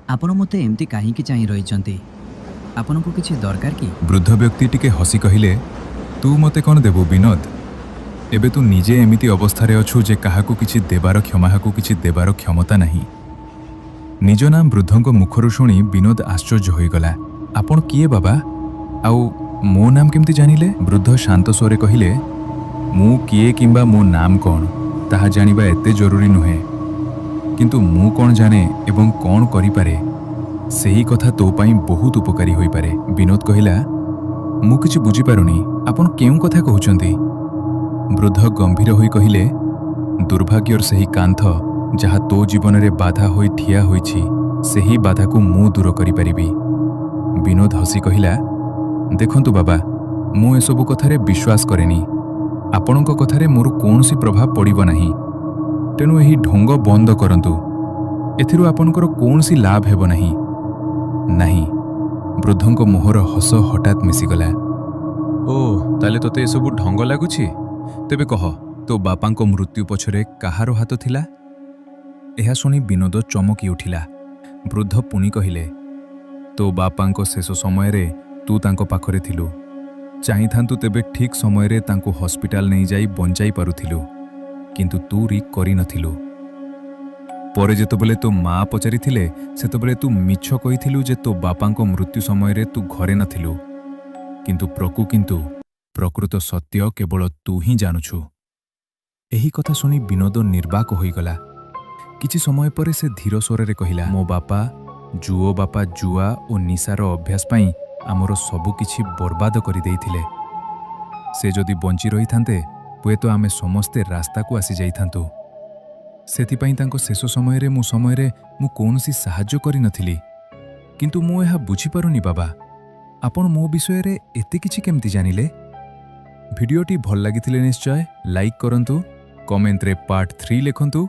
ଆପଣ ମୋତେ ଏମିତି କାହିଁକି ଚାହିଁ ରହିଛନ୍ତି? ଆପଣଙ୍କୁ କିଛି ଦରକାର କି? ବୃଦ୍ଧ ବ୍ୟକ୍ତି ଟିକେ ହସି କହିଲେ, ତୁ ମୋତେ କ'ଣ ଦେବୁ ବିନୋଦ? ଏବେ ତୁ ନିଜେ ଏମିତି ଅବସ୍ଥାରେ ଅଛୁ ଯେ କାହାକୁ କିଛି ଦେବାର କ୍ଷମାକୁ କିଛି ଦେବାର କ୍ଷମତା ନାହିଁ। ନିଜ ନାମ ବୃଦ୍ଧଙ୍କ ମୁଖରୁ ଶୁଣି ବିନୋଦ ଆଶ୍ଚର୍ଯ୍ୟ ହୋଇଗଲା। ଆପଣ କିଏ ବାବା? ଆଉ ମୋ ନାମ କେମିତି ଜାଣିଲେ? ବୃଦ୍ଧ ଶାନ୍ତ ସ୍ୱରରେ କହିଲେ, ମୁଁ କିଏ କିମ୍ବା ମୋ ନାମ କ'ଣ ତାହା ଜାଣିବା ଏତେ ଜରୁରୀ ନୁହେଁ, କିନ୍ତୁ ମୁଁ କ'ଣ ଜାଣେ ଏବଂ କ'ଣ କରିପାରେ ସେହି କଥା ତୋ ପାଇଁ ବହୁତ ଉପକାରୀ ହୋଇପାରେ। ବିନୋଦ କହିଲା, ମୁଁ କିଛି ବୁଝିପାରୁନି, ଆପଣ କେଉଁ କଥା କହୁଛନ୍ତି? ବୃଦ୍ଧ ଗମ୍ଭୀର ହୋଇ କହିଲେ, ଦୁର୍ଭାଗ୍ୟର ସେହି କାନ୍ଥ ଯାହା ତୋ ଜୀବନରେ ବାଧା ହୋଇ ଠିଆ ହୋଇଛି, ସେହି ବାଧାକୁ ମୁଁ ଦୂର କରିପାରିବି। ବିନୋଦ ହସି କହିଲା, ଦେଖନ୍ତୁ ବାବା, ମୁଁ ଏସବୁ କଥାରେ ବିଶ୍ୱାସ କରେନି। ଆପଣଙ୍କ କଥାରେ ମୋର କୌଣସି ପ୍ରଭାବ ପଡ଼ିବ ନାହିଁ। ତେଣୁ ଏହି ଢୋଙ୍ଗ ବନ୍ଦ କରନ୍ତୁ। ଏଥିରୁ ଆପଣଙ୍କର କୌଣସି ଲାଭ ହେବ ନାହିଁ। ନାହିଁ। ବୃଦ୍ଧଙ୍କ ମୁହଁର ହସ ହଠାତ୍ ମିଶିଗଲା। ଓ, ତାହେଲେ ତୋତେ ଏସବୁ ଢଙ୍ଗ ଲାଗୁଛି? ତେବେ କହ, ତୋ ବାପାଙ୍କ ମୃତ୍ୟୁ ପଛରେ କାହାର ହାତ ଥିଲା? ଏହା ଶୁଣି ବିନୋଦ ଚମକି ଉଠିଲା। ବୃଦ୍ଧ ପୁଣି କହିଲେ, ତୋ ବାପାଙ୍କ ଶେଷ ସମୟରେ ତୁ ତାଙ୍କ ପାଖରେ ଥିଲୁ। ଚାହିଁଥାନ୍ତୁ ତେବେ ଠିକ୍ ସମୟରେ ତାଙ୍କୁ ହସ୍ପିଟାଲ ନେଇଯାଇ ବଞ୍ଚାଇ ପାରୁଥିଲୁ, କିନ୍ତୁ ତୁ ରିକ୍ କରିନଥିଲୁ। ପରେ ଯେତେବେଳେ ତୋ ମା ପଚାରିଥିଲେ, ସେତେବେଳେ ତୁ ମିଛ କହିଥିଲୁ ଯେ ତୋ ବାପାଙ୍କ ମୃତ୍ୟୁ ସମୟରେ ତୁ ଘରେ ନଥିଲୁ। କିନ୍ତୁ ପ୍ରକୃତ ସତ୍ୟ କେବଳ ତୁ ହିଁ ଜାଣୁଛୁ। ଏହି କଥା ଶୁଣି ବିନୋଦ ନିର୍ବାକ ହୋଇଗଲା। କିଛି ସମୟ ପରେ ସେ ଧୀର ସ୍ୱରରେ କହିଲା, ମୋ ବାପା ଜୁଅ ବାପା ଜୁଆ ଓ ନିଶାର ଅଭ୍ୟାସ ପାଇଁ ଆମର ସବୁକିଛି ବର୍ବାଦ କରିଦେଇଥିଲେ। ସେ ଯଦି ବଞ୍ଚି ରହିଥାନ୍ତେ, ହୁଏତ ଆମେ ସମସ୍ତେ ରାସ୍ତାକୁ ଆସିଯାଇଥାନ୍ତୁ। ସେଥିପାଇଁ ତାଙ୍କ ଶେଷ ସମୟରେ ମୁଁ କୌଣସି ସାହାଯ୍ୟ କରିନଥିଲି। କିନ୍ତୁ ମୁଁ ଏହା ବୁଝିପାରୁନି ବାବା, ଆପଣ ମୋ ବିଷୟରେ ଏତେ କିଛି କେମିତି ଜାଣିଲେ? ଭିଡ଼ିଓଟି ଭଲ ଲାଗିଥିଲେ ନିଶ୍ଚୟ ଲାଇକ୍ କରନ୍ତୁ, କମେଣ୍ଟରେ ପାର୍ଟ 3 ଲେଖନ୍ତୁ।